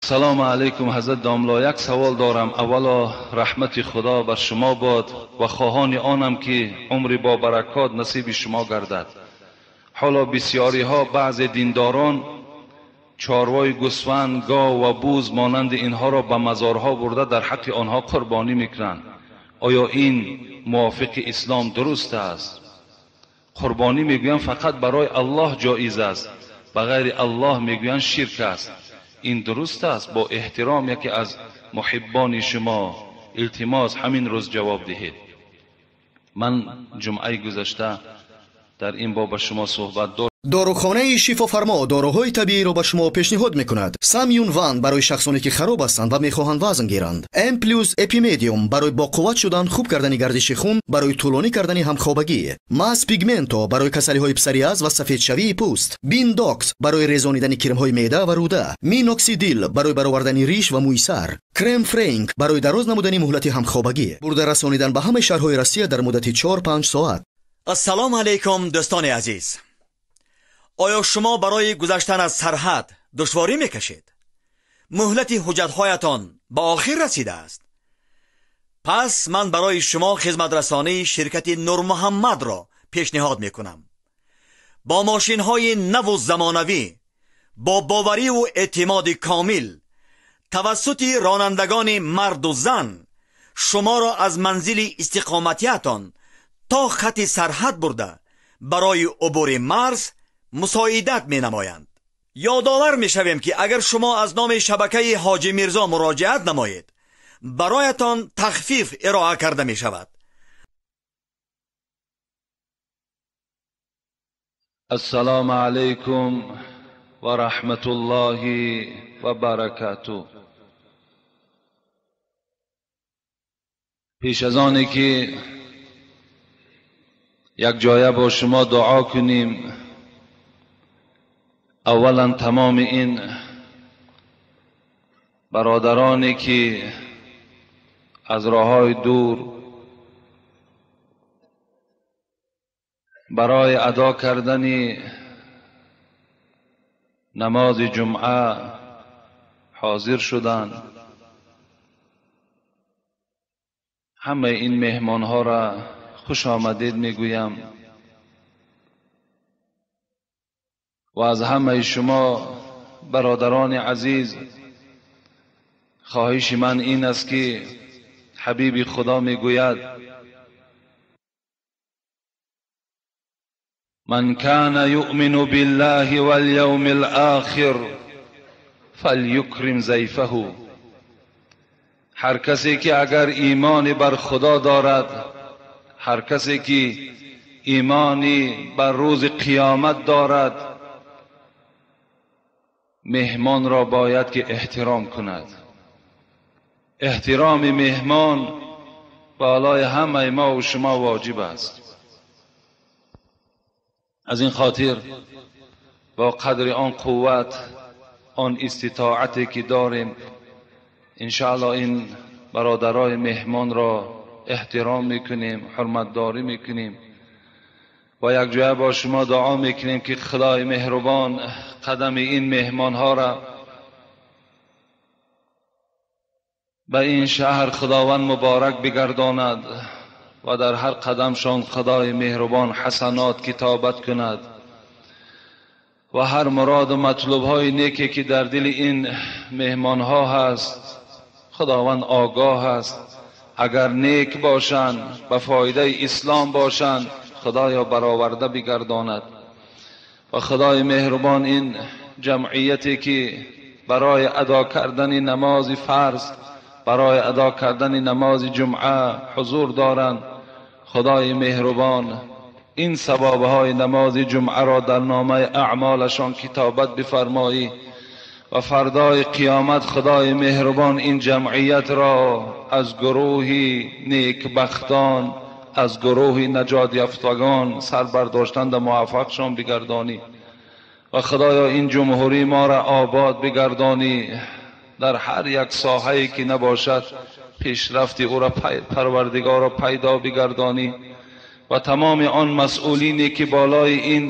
Салому алайкум, ҳазрат домла. Як савол дорам. Аввало раҳмати Худо бар шумо бод ва хоҳони онам ки умри бо баракот насиби шумо гардад. Ҳоло бисёриҳо баъзе диндорон чорвои гӯсфанд, гов ва буз монанди инҳоро ба мазорҳо бурда дар ҳаққи онҳо қурбонӣ мекунанд. Оё ин мувофиқи ислом дуруст аст? Қурбонӣ мегӯянд фақат барои Аллоҳ ҷоиз аст, ба ғайри Аллоҳ мегӯянд ширк аст. Ин дуруст аст? Бо эҳтиром яке аз муҳиббони шумо илтимос ҳамин рӯз ҷавоб диҳед. Ман ҷумъаи гузашта дар ин боб ба шумо суҳбат дод. Дорухонаи Шифофармо доруҳои табииро ба шумо пешниҳод мекунад. Самюн Ван барои шахсоне ки хароб ҳастанд ва мехоҳанд вазн гиранд. М плюс Эпимедиум барои боқувват шудан, хуб кардани гардиши хун, барои тӯлонӣ кардани ҳамхобагӣ. Мас Пигменто барои касалиҳои псориаз ва сафедшавии пӯст. Биндокс барои резонидани кирмҳои меъда ва рӯда. Миноксидил барои баровардани риш ва мӯи сар. Крем Френк барои дароз намудани муҳлати ҳамхобагӣ. Бурда расонидан ба ҳамаи шаҳрҳои Россия дар муддати 4-5 соат. Ассалому алайкум, дӯстони азиз. Оё шумо барои гузаштан аз сарҳад душворӣ мекашед? Муҳлати ҳуҷҷатҳоятон ба охир расидааст. Пас ман барои шумо хизматрасонии ширкати Нурмуҳаммадро пешниҳод мекунам. Бо мошинҳои наву замонавӣ, бо бовариву эътимоди комил, тавассути ронандагони марду зан шуморо аз манзили истиқоматиятон то хати сарҳад бурда барои убури марз мусоидат менамоянд. Ёдовар мешавем ки агар шумо аз номи шабакаи Ҳоҷи Мирзо муроҷиат намоед, бароятон тахфиф ироа карда мешавад. Ассалому алайкум ва раҳматуллоҳи ва баракатуҳ. Пеш аз оне ки як ҷоя бо шумо дуо кунем, аввалан тамоми ин бародароне ки аз роҳҳои дур барои адо кардани намози ҷумъа ҳозир шуданд, ҳамаи ин меҳмонҳоро хуш омадед мегӯям ва аз ҳамаи шумо бародарони азиз хоҳиши ман ин аст ки ҳабиби Худо мегӯяд: ман кана юъмину биллаҳи валявми алохир фалюкрим зайфаҳу. Ҳар касе ки агар имони бар Худо дорад, ҳар касе ки имони бар рӯзи қиёмат дорад, меҳмонро бояд ки эҳтиром кунад. Эҳтироми меҳмон بالای ҳамаи мо ва шумо воҷиб аст. Аз ин хотир бо қадри он қувват, он иститоате ки дорем, иншааллоҳ ин бародарои меҳмонро эҳтиром мекунем, ҳурматдорӣ мекунем ва якҷоя бо шумо дуо мекунем ки Худои меҳрубон қадами ин меҳмонҳоро ба ин шаҳр Худованд муборак бигардонад ва дар ҳар қадамшон Худои меҳрубон ҳасанот китобат кунад ва ҳар муроду матлубҳои неке ки дар дили ин меҳмонҳо ҳаст, Худованд огоҳ аст. Агар нек бошанд, ба фоидаи ислом бошанд, Худоё бароварда бигардонад. Ва Худои меҳрубон ин ҷамъияте ки барои адо кардани намози фарз, барои адо кардани намози ҷумъа ҳузур доранд, Худои меҳрубон ин савобҳои намози ҷумъаро дар номаи аъмолашон китобат бифармоӣ ва фардои қиёмат Худои меҳрубон ин ҷамъиятро аз гурӯҳи некбахтон, аз гурӯҳи наҷотёфтагон сар бардоштан дар муваффақшон бигардонӣ ва Худоё ин ҷумҳурии моро обод бигардонӣ. Дар ҳар як соҳае ки набошад пешрафти ӯро Парвардигорро пайдо бигардонӣ ва тамоми он масъулине ки болои ин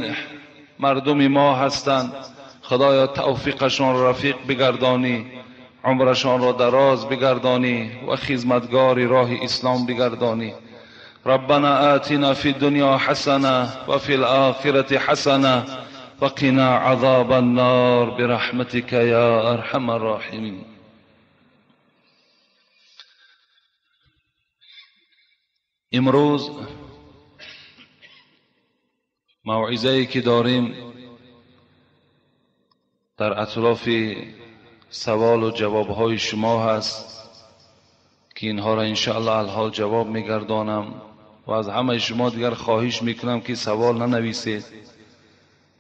мардуми мо ҳастанд, Худоё тавфиқашон рафиқ бигардонӣ. عمرشان را دراز بگردانی و خدمتگار راه اسلام بگردانی. ربنا آتنا في الدنيا حسنة وفي الآخرة حسنة وقنا عذاب النار برحمتك يا أرحم الراحمين. امروز موعظه‌ای که داریم در اطراف سوال و جوابهای شما هست که اینها را انشاءالله الحال جواب میگردانم و از همه شما دیگر خواهش میکنم که سوال ننویسید،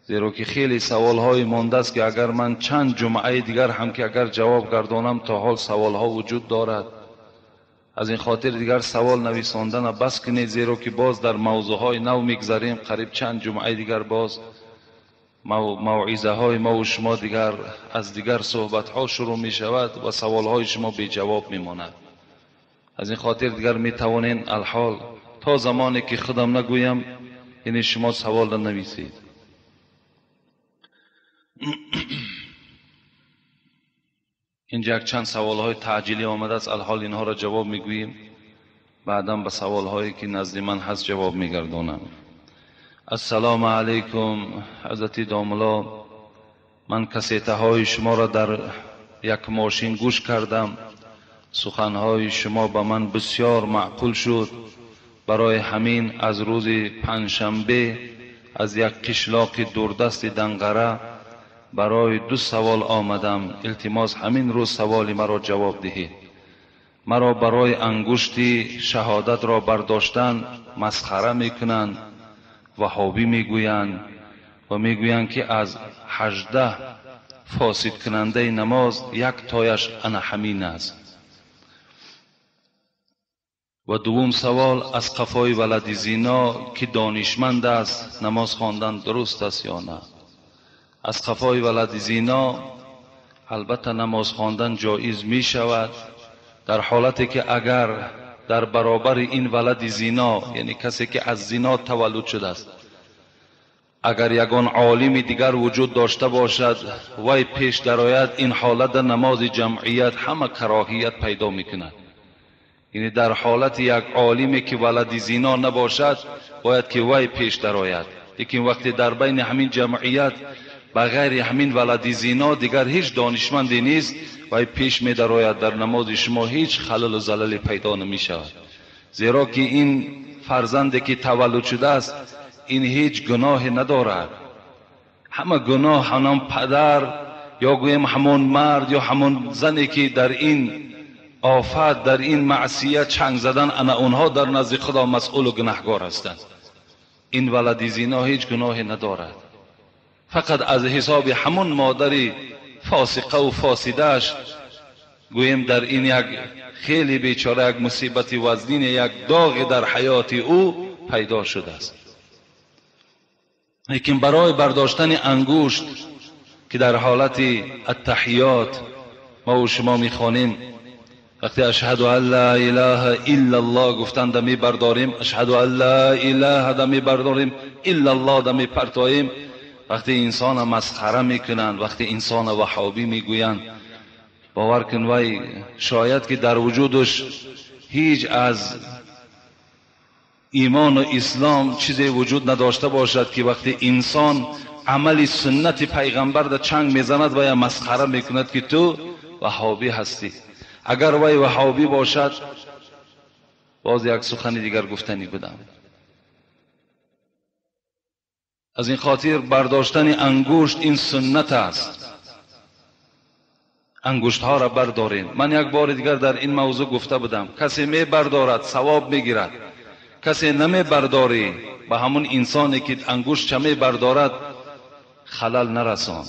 زیرا که خیلی سوالهای مانده است که اگر من چند جمعه دیگر هم که اگر جواب گردانم تا حال سوالها وجود دارد. از این خاطر دیگر سوال نویساندن بس کنید، زیرا که باز در موضوعهای نو میگذریم. قریب چند جمعه دیگر باز موعظه های ما و شما دیگر از دیگر صحبت ها شروع می شود و سوال های شما بی جواب می ماند. از این خاطر دیگر می توانین الحال تا زمانی که خودم نگویم یعنی شما سوال ننویسید. اینجا یک چند سوال های تعجیلی آمده است، الحال اینها را جواب می گوییم، بعدا به سوال هایی که نزد من هست جواب می گردانم. السلام علیکم حضرت داملا، من کسیته های شما را در یک ماشین گوش کردم، سخنهای شما به من بسیار معقول شد. برای همین از روز پنجشنبه از یک قشلاق دوردست دنقره برای 2 سوال آمدم. التماس همین روز سوال مرا جواب دهید. مرا برای انگشت شهادت را برداشتن مسخره میکنند، وهابی میگویند و میگویند که از 18 فاسد کننده نماز یک تایش انا همین است. و دوم سوال، از قفای ولد زینا که دانشمند است نماز خواندن درست است یا نه؟ از قفای ولد زینا البته نماز خواندن جایز می شود، در حالتی که اگر در برابر این ولد زینا، یعنی کسی که از زینا تولد شده است، اگر یگان عالم دیگر وجود داشته باشد وی پیش درآید، این حالت نماز جمعیت همه کراهیت پیدا میکند. یعنی در حالت یک عالمی که ولد زینا نباشد باید که وی پیش درآید، لیکن وقتی در بین همین جمعیت بغیر همین ولد زینا دیگر هیچ دانشمندی نیست وی پیش می درآید، در نماز شما هیچ خلل و زلل پیدا نمی شود، زیرا که این فرزندی که تولد شده است این هیچ گناه ندارد. همه گناه همان پدر یا گویم همان مرد یا همان زنی که در این آفت، در این معصیت چنگ زدن، انا اونها در نزد خدا مسئول و گناهگار هستند. این ولد زینا هیچ گناهی ندارد، فقط از حساب همون مادری فاسقه و فاسدهش گوییم در این یک خیلی بیچاره، یک مصیبت وزنین، یک داغ در حیات او پیدا شده است. لیکن برای برداشتن انگشت که در حالت التحیات ما و شما میخوانیم، وقتی اشهد ان لا اله الا الله گفتن دمی برداریم، اشهد ان لا اله دمی برداریم، الا الله دمی پرتاییم، وقتی انسان مسخره میکنند، وقتی انسان وهابی میگویند، باور کن وی شاید که در وجودش هیچ از ایمان و اسلام چیزی وجود نداشته باشد که وقتی انسان عمل سنت پیغمبر در چنگ میزند و یا مسخره میکند که تو وهابی هستی. اگر وی وهابی باشد، باز یک سخن دیگر گفتنی بودم. از این خاطر برداشتن انگشت این سنت است، انگشت ها را برداریم. من یک بار دیگر در این موضوع گفته بودم، کسی می بردارد ثواب میگیرد، کسی نمی برداری به همون انسانی که انگشت چه می بردارد خلل نرسان،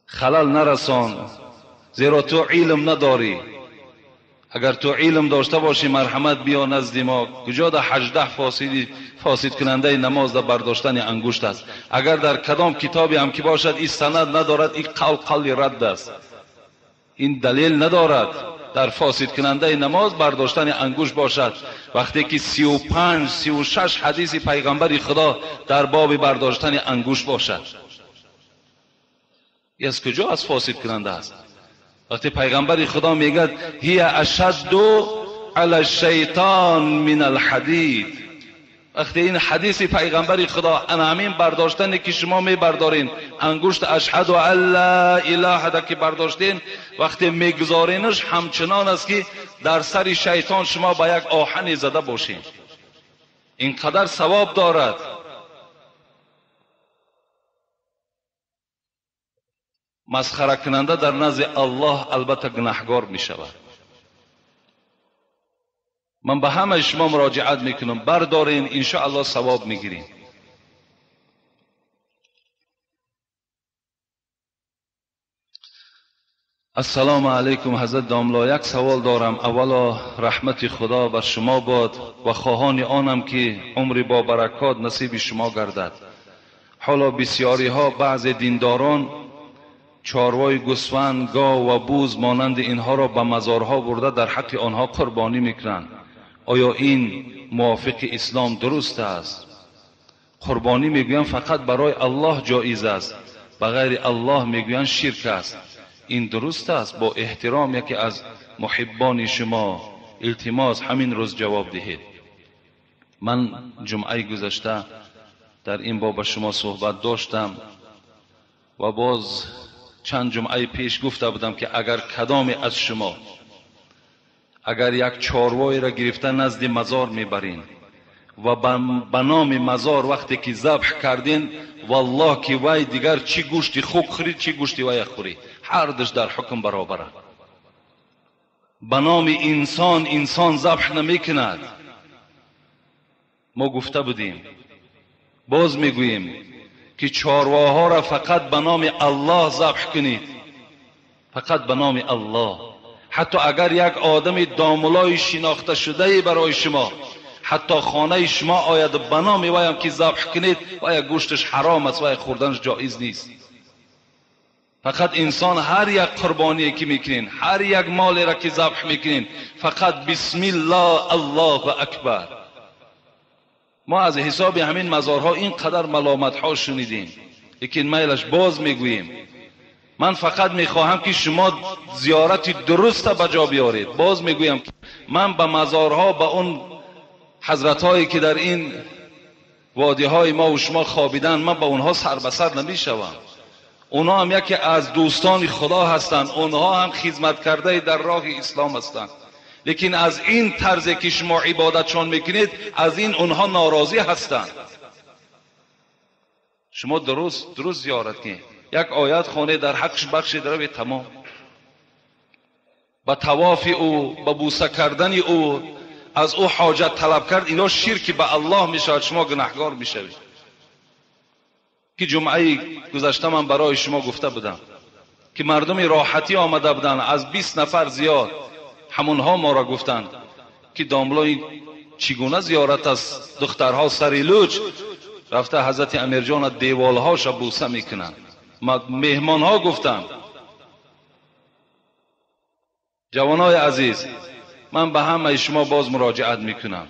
خلل نرسان، زیرا تو علم نداری. اگر تو علم داشته باشی مرحمت بیا نزد ما. کجا در 18 فاسد کننده نماز در برداشتن انگشت است؟ اگر در کدام کتابی هم که باشد این سند ندارد، این قول قول رد است، این دلیل ندارد در فاسد کننده نماز برداشتن انگشت باشد. وقتی که 35 36 حدیث پیغمبر خدا در باب برداشتن انگشت باشد، از کجا از فاسد کننده است؟ وقتی پیغمبر خدا میگه هی اشد علی الشیطان من الحدید، وقتی این حدیث پیغمبر خدا انا همین برداشتنی که شما می بردارین انگشت اشهد ان لا اله که برداشتین، وقتی میگذارینش همچنان است که در سر شیطان شما با یک آهن زده باشین. اینقدر ثواب دارد. مسخره کننده در نزد الله البته گناهگار می شود. من به همه شما مراجعت میکنم، بردارین انشاءالله ثواب میگیرین. السلام علیکم حضرت داملا، یک سوال دارم. اولا رحمت خدا بر شما باد و خواهان آنم که عمر با برکات نصیب شما گردد. حالا بسیاری ها بعض دینداران چاروای گوسفند، گاو و بوز مانند اینها را به مزارها برده در حق آنها قربانی میکنند. آیا این موافق اسلام درست است؟ قربانی میگویند فقط برای الله جایز است، بغیر الله میگویند شرک است. این درست است؟ با احترام یکی از محبان شما التماس همین روز جواب دهید. من جمعه گذشته در این باب با شما صحبت داشتم و باز چند جمعه پیش گفته بودم که اگر کدام از شما اگر یک چاروایی را گرفته نزد مزار میبرین و به نام مزار وقتی که ذبح کردین، والله که وی دیگر چی گوشتی خوک خورید چی گوشتی وی خوری، هر دوش در حکم برابره. به نام انسان انسان ذبح نمیکند. ما گفته بودیم، باز میگوییم که چارواها را فقط به نام الله ذبح کنید، فقط به نام الله. حتی اگر یک آدم داملای شناخته شده برای شما حتی خانه شما آید به نام وی هم که ذبح کنید، وی گوشتش حرام است، وی خوردنش جایز نیست. فقط انسان هر یک قربانی که میکنین، هر یک مالی را که ذبح میکنین، فقط بسم الله الله اکبر. ما از حساب همین مزارها اینقدر ملامت ها شنیدیم، لیکن میلش باز میگوییم. من فقط میخواهم که شما زیارت درست به جا بیارید. باز میگویم من به مزارها، به اون حضرت هایی که در این وادی های ما و شما خوابیدن، من به اونها سر به سر نمیشوم. اونها هم یکی از دوستان خدا هستند، اونها هم خدمت کرده در راه اسلام هستند، لیکن از این طرزی که شما عبادتشان میکنید، از این اونها ناراضی هستند. شما درست زیارت کنید، یک آیت خانه در حقش بخشید روی تمام. به طواف او، به بوسه کردن او، از او حاجت طلب کرد، اینا شرک به الله میشود، شما گناهگار میشوید. که جمعه گذشته من برای شما گفته بودم که مردم راحتی آمده بودن، از 20 نفر زیاد، همونها ما را گفتند که داملای چگونه زیارت است، دخترها سری لوچ رفته حضرت امیرجان دیوالهاش بوسه میکنند. مهمانها گفتند. جوانای عزیز، من به همه شما باز مراجعت میکنم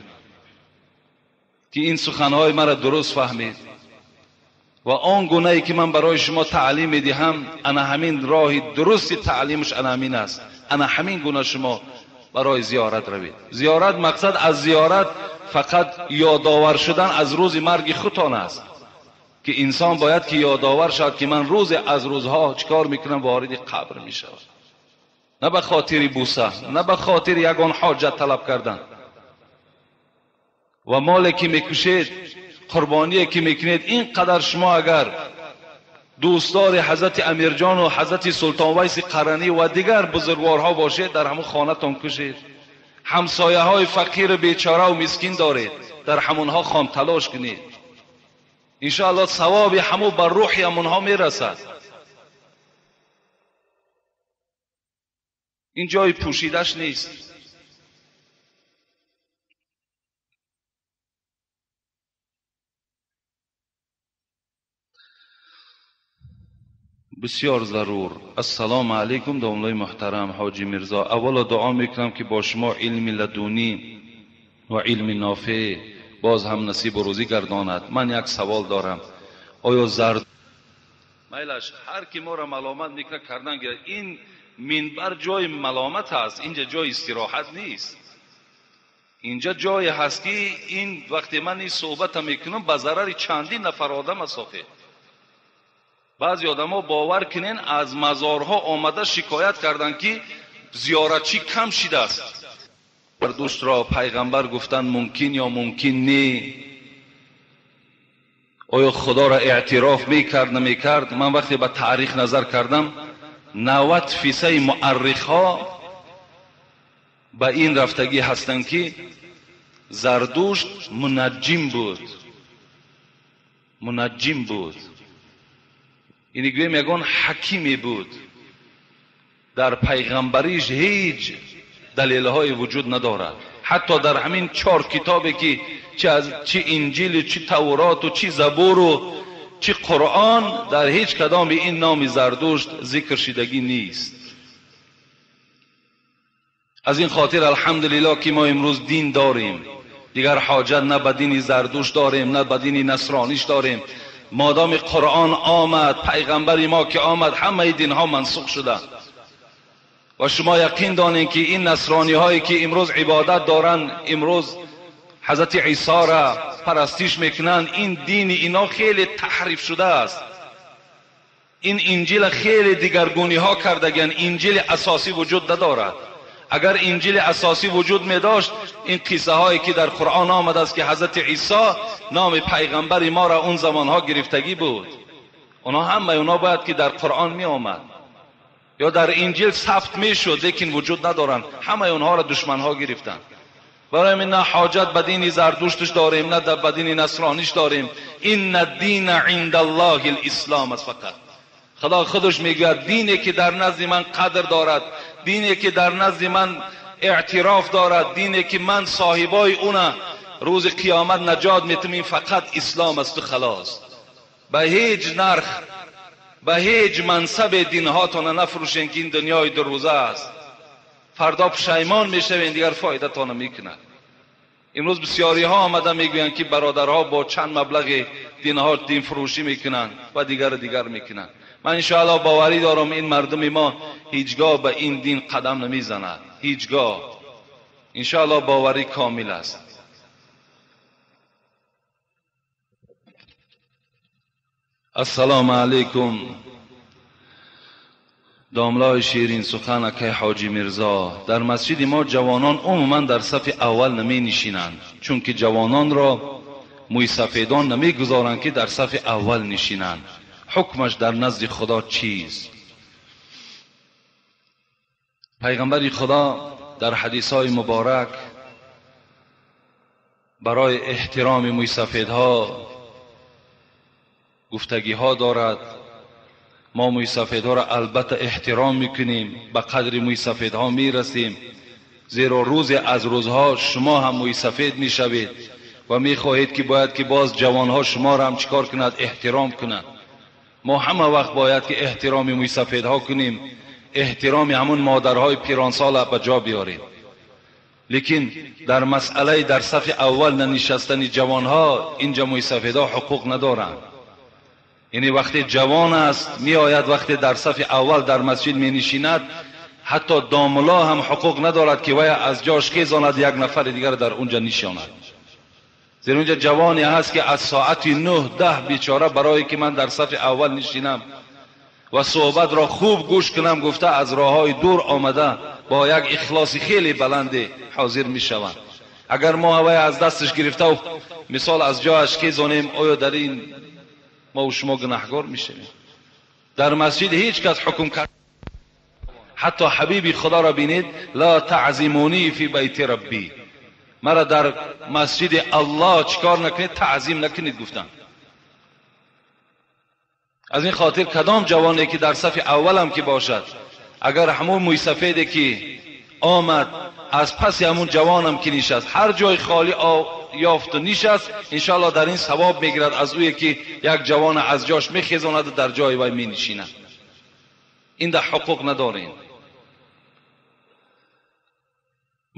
که این سخنهای مرا درست فهمید و آن گونه ای که من برای شما تعلیم میدهم، انا همین راه درستی تعلیمش انا همین است. انا همین گونه شما برای زیارت روید. زیارت، مقصد از زیارت فقط یادآور شدن از روز مرگ خودتان است که انسان باید که یادآور شد که من روز از روزها چیکار میکنم، وارد قبر میشود. نه به خاطر بوسه، نه به خاطر یگان حاجت طلب کردن. و مالی که میکشید، قربانی که میکنید، اینقدر شما اگر دوستدار حضرت امیرجان و حضرت سلطان ویس قرنی و دیگر بزرگوارها باشید، در همون خانه‌تان کشید. همسایه های فقیر بیچاره و مسکین دارید، در همونها خام تلاش کنید. انشاءالله ثواب همو بر روح همونها میرسد. این جای پوشیدش نیست. بسیار ضرور. السلام علیکم داملای محترم حاجی میرزا، اولا دعا میکنم که با شما علم لدونی و علم نافع باز هم نصیب و روزی گرداند. من یک سوال دارم، آیا زرد میلش هر کی ما را ملامت میکنه کردن گیرد، این Минбар ҷои маломат аст, инҷа ҷои истироҳат нест. Инҷа ҷое ҳаст ки ин вақте ман ин суҳбата мекунам ба зарари чандин нафар одам аст. Охир баъзе одамо бовар кунен аз мазорҳо омада шикоят карданд ки зиёратчӣ кам шидааст. Зардуштро пайғамбар гуфтан мумкин ё мумкин не? Оё худоро эътироф мекард намекард? Ман вақте ба таърих назар кардам, 90% муаррихҳо ба ин рафтагӣ ҳастанд ки Зардушт мунаҷҷим буд. Мунаҷҷим буд. Ини гӯем ягон ҳакиме буд. Дар пайғамбариш ҳеҷ далелҳое вуҷуд надорад. Ҳатто дар ҳамин 4 китобе ки чи Инҷил, чи Тавроту, чи Забуру, чи Қуръон, дар ҳеҷ кадоми ин номи Зардушт зикр шидагӣ нест. Аз ин хотир алҳамдулиллоҳ ки мо имрӯз дин дорем. Дигар ҳоҷат на ба дини Зардушт дорем, на ба дини насрониш дорем. Модоми Қуръон омад, пайғамбари мо ки омад, ҳамаи динҳо мансух шуданд. Ва шумо яқин донед ки ин насрониҳое ки имрӯз ибодат доранд, имрӯз ҳазрати Исоро парастиш мекунанд, ин дини ино хеле таҳриф шудааст. Ин инҷила хеле дигаргуниҳо кардагианд. Инҷили асосӣ вуҷуд надорад. Агар инҷили асосӣ вуҷуд медошт, ин қиссаҳое ки дар Қуръон омадааст ки ҳазрати Исо номи пайғамбари моро он замонҳо гирифтагӣ буд, онҳо ҳамаи онҳо бояд ки дар Қуръон меомад ё дар инҷил сабт мешуд, лекин вуҷуд надоранд. Ҳамаи онҳоро душманҳо гирифтанд. Барои ҳамин на ҳоҷат ба дини Зардуштш дорем, на ба дини насрониш дорем. Инна дина инда Аллоҳи лислом аст фақат. Худо худаш мегӯяд дине ки дар назди ман қадр дорад, дине ки дар назди ман эътироф дорад, дине ки ман соҳибои уна рӯзи қиёмат наҷот метам, ин фақат ислом асту халос. Ба ҳеҷ нарх, ба ҳеҷ мансабе динҳотона нафурӯшен ки ин дунёи дурӯза аст. Фардо пушаймон мешавен, дигар фоидатона мекунад. Имрӯз бисёриҳо омада мегӯянд ки бародарҳо бо чанд маблағи динҳо динфурӯшӣ мекунанд ва дигару дигар мекунанд. Ман иншоаллоҳ боварӣ дорам ин мардуми мо ҳеҷгоҳ ба ин дин қадам намезанад. Ҳеҷгоҳ. Иншоаллоҳ боварӣ комил аст. Ассалому алайкум. Домлои ширин сухан акай Ҳоҷи Мирзо. Дар масҷиди мо ҷавонон умуман дар сафи аввал наменишинанд, чунки ҷавононро мӯйсафедон намегузоранд ки дар сафи аввал нишинанд. Ҳукмаш дар назди Худо чист? Пайғамбари Худо дар ҳадисҳои муборак барои эҳтироми мӯйсафедҳо гуфтагиҳо дорад. Мо мӯйсафедҳоро албатта эҳтиром мекунем, ба қадри мӯйсафедҳо мерасем, зеро рӯзе аз рӯзҳо шумо ҳам мӯйсафед мешавед ва мехоҳед ки бояд ки боз ҷавонҳо шуморо ҳам чикор кунад? Эҳтиром кунанд. Мо ҳама вақт бояд ки эҳтироми мӯйсафедҳо кунем, эҳтироми ҳамун модарҳои пиронсола ба ҷо биёрем. Лекин дар масъалаи дар сафи аввал нанишастани ҷавонҳо инҷа мӯйсафедҳо ҳуқуқ надоранд. Яъне вақте ҷавон аст меояд, вақте дар сафи аввал дар масҷид менишинад, ҳатто домулло ҳам ҳуқуқ надорад ки вай аз ҷош хезонад, як нафари дигар дар унҷа нишонад. Зеро унҷа ҷавоне ҳаст ки аз соати 9-10 бечора барое ки ман дар сафи аввал нишинам ва суҳбатро хуб гӯш кунам гуфта аз роҳҳои дур омада бо як ихлоси хеле баланде ҳозир мешаванд. Агар мо вай аз дасташ гирифта мисол аз ҷояш хезонем, оё дар ин мо шумо гунаҳгор мешавем? Дар масҷид ҳеҷ кас ҳукм кард. Ҳатто ҳабиби Худоро бинед, ла таъзимунӣ фи байти раббӣ, маро дар масҷиди Аллоҳ чикор накунед, таъзим накунед гуфтанд. Аз ин хотир кадом ҷавоне ки дар сафи аввалам ки бошад, агар ҳамун мӯйсафеде ки омад аз паси ҳамун ҷавонам ки нишаст, ҳар ҷои холӣ ёфту нишаст, иншоаллоҳ дар ин савоб мегирад аз ӯе ки як ҷавон аз ҷош мехезонад ва дар ҷои вай менишинад. Ин дар ҳуқуқ надорем.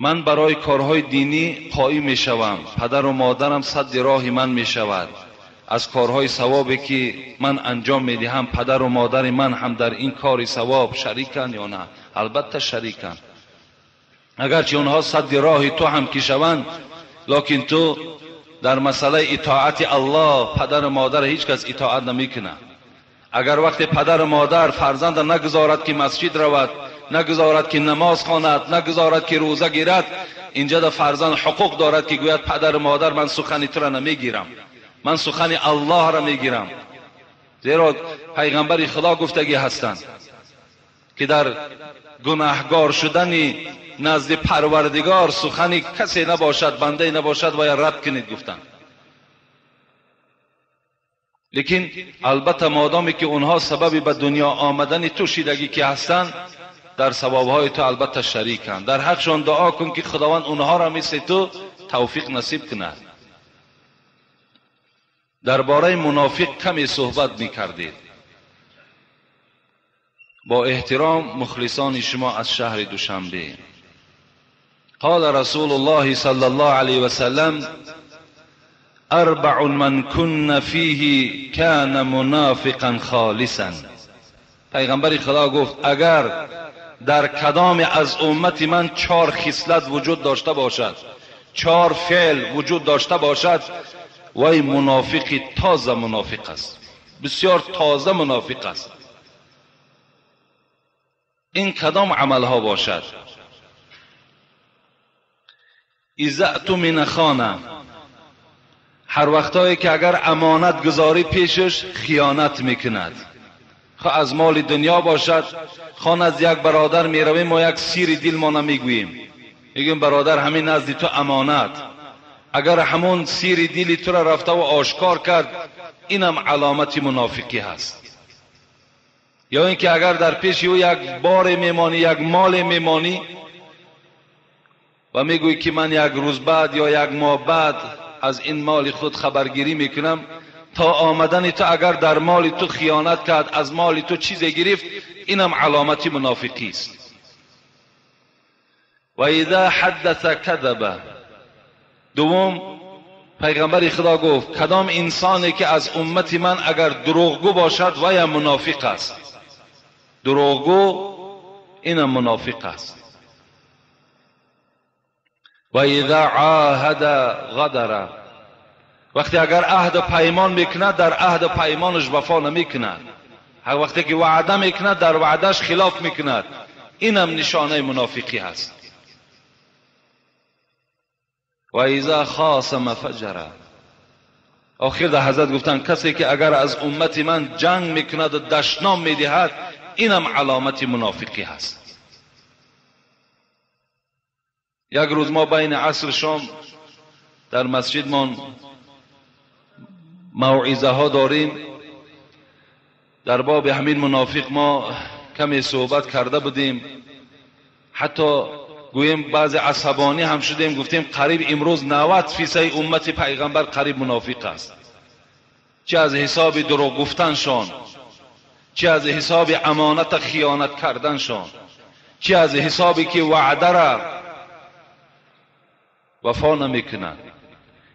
Ман барои корҳои динӣ қоим мешавам, падару модарам садди роҳи ман мешавад. از کارهای ثوابی که من انجام میدهم پدر و مادر من هم در این کار ثواب شریکن یا نه؟ البته شریکن. اگرچه اونها صد راه تو هم که شوند، لکن تو در مسئله اطاعت الله پدر و مادر هیچ کس اطاعت نمیکنه. اگر وقت پدر و مادر فرزند نگذارد که مسجد رود، نگذارد که نماز خواند، نگذارد که روزه گیرد، اینجا در فرزند حقوق دارد که گوید پدر و مادر من سخن تو را نمیگیرم، من سخن الله را میگیرم. زیرا پیغمبر خدا گفتگی هستند که در گناهگار شدن نزد پروردگار سخن کسی نباشد، بنده نباشد و یا رد کنید گفتند. لیکن البته مادامی که اونها سببی به دنیا آمدن تو شیدگی که هستند، در ثوابهای تو البته شریکند. در حقشان دعا کن که خداوند اونها را مثل تو توفیق نصیب کند. درباره منافق کمی صحبت میکردید. با احترام مخلصان شما از شهر دوشنبه. قال رسول الله صلی الله علیه و سلم: اربع من کن فیه کان منافقا خالصا. پیغمبر خدا گفت اگر در کدام از امت من 4 خصلت وجود داشته باشد، 4 فعل وجود داشته باشد، وی منافقی تازه منافق است، بسیار تازه منافق است. این کدام عملها باشد؟ اذا اؤتمن خانه، هر وقتایی که اگر امانت گذاری پیشش خیانت میکند، خواه از مال دنیا باشد، خواه از یک برادر میرویم ما یک سیر دل ما نمیگوییم، میگیم برادر همین نزد تو امانت، اگر همون سیر دلی تو را رفته و آشکار کرد، اینم علامت منافقی هست. یا اینکه اگر در پیش او یک بار میمانی، یک مال میمانی و میگویی که من یک روز بعد یا یک ماه بعد از این مال خود خبرگیری میکنم، تا آمدن تو اگر در مال تو خیانت کرد، از مال تو چیزی گرفت، اینم علامت منافقی است. و اذا حدث کذب. دوم، پیغمبر خدا گفت کدام انسانی که از امت من اگر دروغگو باشد و یا منافق است. دروغگو اینم منافق است. و اذا عاهد غدر. وقتی اگر عهد پیمان میکند، در عهد پیمانش وفا نمیکند، هر وقتی که وعده میکند در وعدهش خلاف میکند، اینم نشانه منافقی هست. و اذا خاصم فجر. آخر در حضرت گفتن کسی که اگر از امت من جنگ میکند و دشنام میدهد، اینم علامت منافقی هست. یک روز ما بین عصر شام در مسجدمان موعظه ها داریم، در باب همین منافق ما کمی صحبت کرده بودیم، حتی گوییم بعض عصبانی هم شدیم، گفتیم قریب امروز 90% امت پیغمبر قریب منافق است، چه از حساب دروغ گفتنشان، چه از حساب امانت خیانت کردنشان، چه از حسابی که وعده را وفا نمیکنند،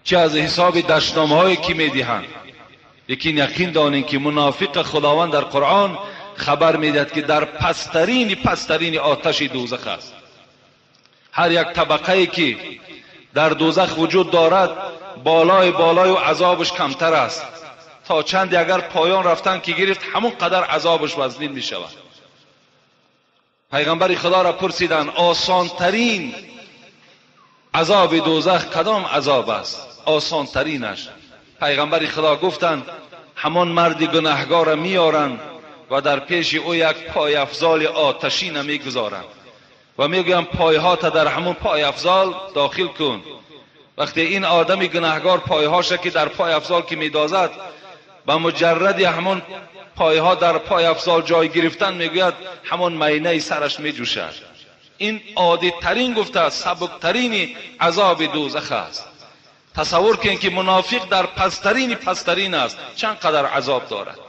چه از حساب دشنامهایی که میدهند. لیکن یقین دانیم که منافق خداوند در قرآن خبر میدهد که در پسترین پسترین آتش دوزخ است. هر یک طبقه که در دوزخ وجود دارد بالای بالای و عذابش کمتر است، تا چند اگر پایان رفتن که گرفت همون قدر عذابش وزنین می شود. پیغمبر خدا را پرسیدن آسان ترین عذاب دوزخ کدام عذاب است؟ آسان ترینش. پیغمبر خدا گفتند همان مرد گناهگار را میارند و در پیش او یک پای افزال آتشین میگذارند و میگویم پایها تا در همون پای افزال داخل کن. وقتی این آدم گناهگار پایهاش که در پای افزال که میدازد، به مجرد همون پایها در پای افزال جای گرفتن، میگوید همون مینه سرش میجوشد. این عادی ترین گفته است، سبکترین عذاب دوزخ است. تصور کن که منافق در پسترین پسترین است، چند قدر عذاب دارد.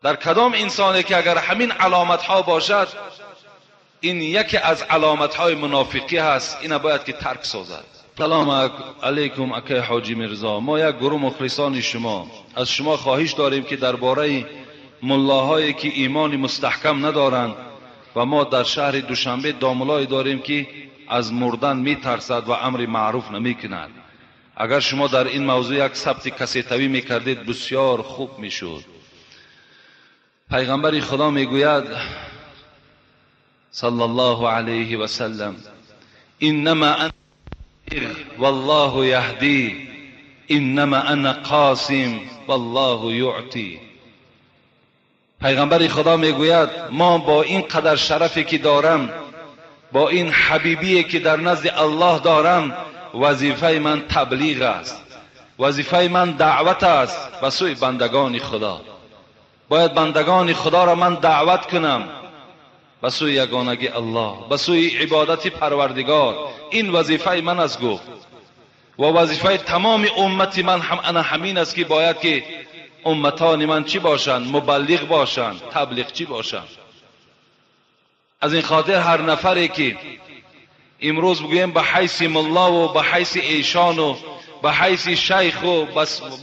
در کدام انسانی که اگر همین علامت ها باشد، این یکی از علامت های منافقی هست، اینا باید که ترک سازد. سلام علیکم اکای حاجی میرزا، ما یک گروه مخلصان شما، از شما خواهش داریم که درباره ملاهایی که ایمان مستحکم ندارند و ما در شهر دوشنبه داملای داریم که از مردن میترسد و امر معروف نمیکند. اگر شما در این موضوع یک ثبت کسیتوی میکردید بسیار خوب میشد. پیغمبر خدا میگوید صلی الله علیه و سلم: انما انا والله یهدی، انما انا قاسم والله یعطی. پیغمبر خدا میگوید ما با این قدر شرفی که دارم، با این حبیبی که در نزد الله دارم، وظیفه من تبلیغ است، وظیفه من دعوت است به سوی بندگان خدا. باید بندگان خدا را من دعوت کنم به سوی یگانگی الله، به سوی عبادت پروردگار. این وظیفه من است گفت، و وظیفه تمام امت من هم انا همین است که باید که امتان من چی باشند؟ مبلغ باشند، تبلیغ چی باشند. از این خاطر هر نفری که امروز بگوییم به حیث ملا و به حیث ایشان و به حیث شیخ و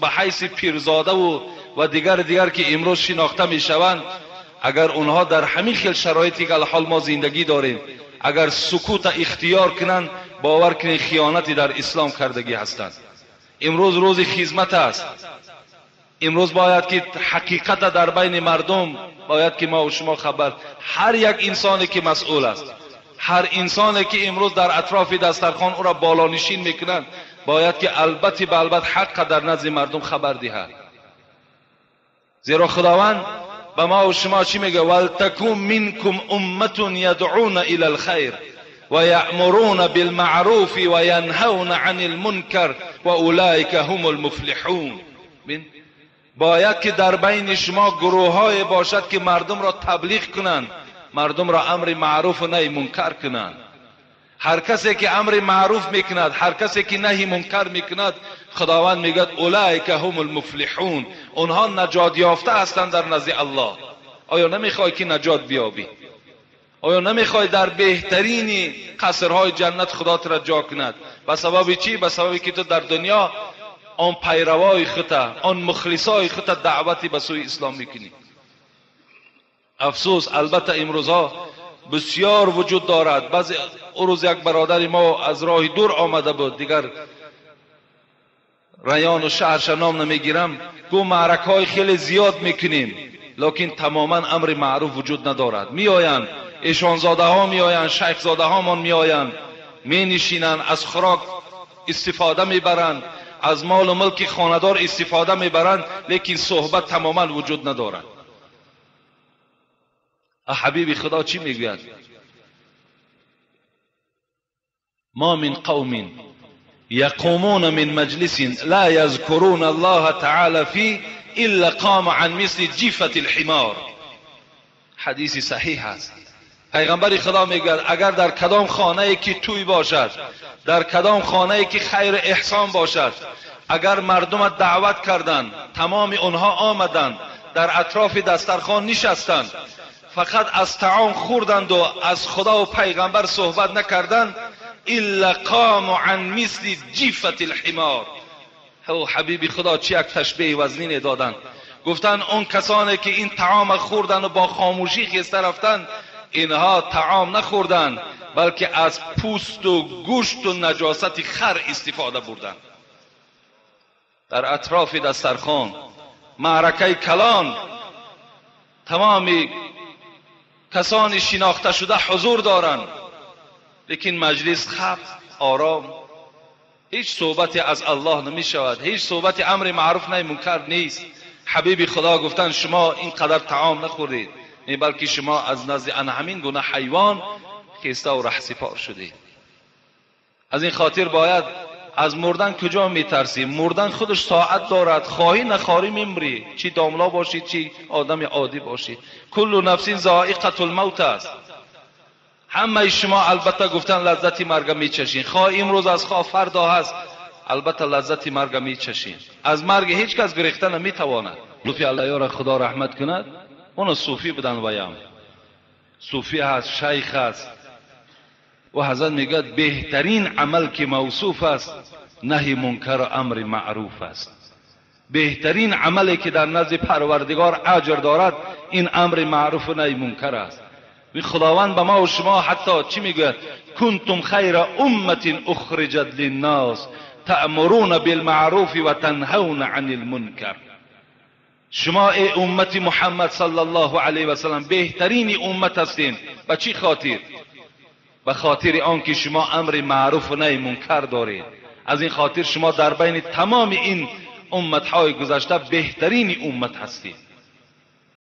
به حیث پیرزاده و دیگر که امروز شناخته میشوند، اگر اونها در همین خیل شرایطی که الحال ما زندگی داریم اگر سکوت اختیار کنند، باور کنید خیانتی در اسلام کردگی هستند. امروز روز خدمت است. امروز باید که حقیقت در بین مردم باید که ما و شما خبر، هر یک انسانی که مسئول است، هر انسانی که امروز در اطراف دسترخوان او را بالانشین میکنند، باید که البته به البته حق در نزد مردم خبر دهد. زیرا خداوند به ما و شما چی میگه؟ ولتکن منکم امة یدعون الی الخیر و یأمرون بالمعروف و ینهون عن المنکر و اولئک هم المفلحون. باید که در بین شما گروه های باشد که مردم را تبلیغ کنند، مردم را امر معروف و نهی منکر کنند. هر کسی که امر معروف میکند، هر کسی که نهی منکر میکند، خداوند میگه اولئک هم المفلحون، اونها نجات یافته هستند در نزد الله. آیا نمیخوای که نجات بیابی؟ آیا نمیخوای در بهترین قصرهای جنت خدا تو را جا کند؟ به سبب چی؟ به سبب که تو در دنیا آن پیروای خودت، آن مخلصای خودت دعوتی به سوی اسلام میکنی. افسوس البته امروزها بسیار وجود دارد. بعضی روز یک برادر ما از راه دور آمده بود، دیگر ریان و شهرش نام نمیگیرم، گو معرکه های خیلی زیاد میکنیم، لکن تماما امر معروف وجود ندارد. میآیند ایشانزاده ها میآیند، شیخ زاده ها مان میآیند، می نشینند، از خوراک استفاده میبرند، از مال و ملک خاندار استفاده میبرند، لیکن صحبت تماما وجود ندارد. حبیب خدا چی میگوید؟ ما من قوم یقومون من مجلس لا یذکرون الله تعالی فی الا قام عن مثل جیفة الحمار. حدیث صحیح است. پیغمبر خدا میگوید اگر در کدام خانه که توی باشد، در کدام خانه که خیر احسان باشد، اگر مردم دعوت کردند، تمام اونها آمدند، در اطراف دسترخوان نشستند، فقط از طعام خوردند و از خدا و پیغمبر صحبت نکردند، الا قام عن مثل جیفة الحمار. او حبیب خدا چی یک تشبیه وزنین دادند. گفتند اون کسانی که این طعام خوردند و با خاموشی خسته رفتند، اینها طعام نخوردند بلکه از پوست و گوشت و نجاست خر استفاده بردند. در اطراف دسترخوان معرکه کلان تمام کسانی شناخته شده حضور دارند، لیکن مجلس خب آرام، هیچ صحبتی از الله نمی شود، هیچ صحبت امر معروف نهی منکر نیست. حبیب خدا گفتن شما اینقدر طعام نخوردید، بلکه شما از نزد همین گونه حیوان خیسته و رهسپار شدید. از این خاطر باید از مردن کجا میترسی؟ مردن خودش ساعت دارد، خواهی نخواهی میمری، چی داملا باشی چی آدم عادی باشی. کل نفس ذائقة الموت است. همه شما البته گفتن لذت مرگ میچشین، خواه امروز از خواه فردا هست، البته لذت مرگ میچشین. از مرگ هیچ کس گریخته نمیتواند. صوفی الله را خدا رحمت کند، اون صوفی بودن ویم صوفی هست، شیخ هست. و حضرت میگه بهترین عمل که موصوف است نهی منکر و امر معروف است. بهترین عملی که در نزد پروردگار اجر دارد این امر معروف و نهی منکر است. خداوند به ما و شما حتی چی میگوید؟ کنتم خیر امت اخرجت للناس تأمرون بالمعروف و تنهون عن المنکر. شما ای امت محمد صلی الله علیه و سلم بهترین امت هستین. به چی خاطر؟ به خاطر آنکه شما امر معروف و نهی منکر دارید. از این خاطر شما در بین تمام این امتهای گذشته بهترین امت هستید.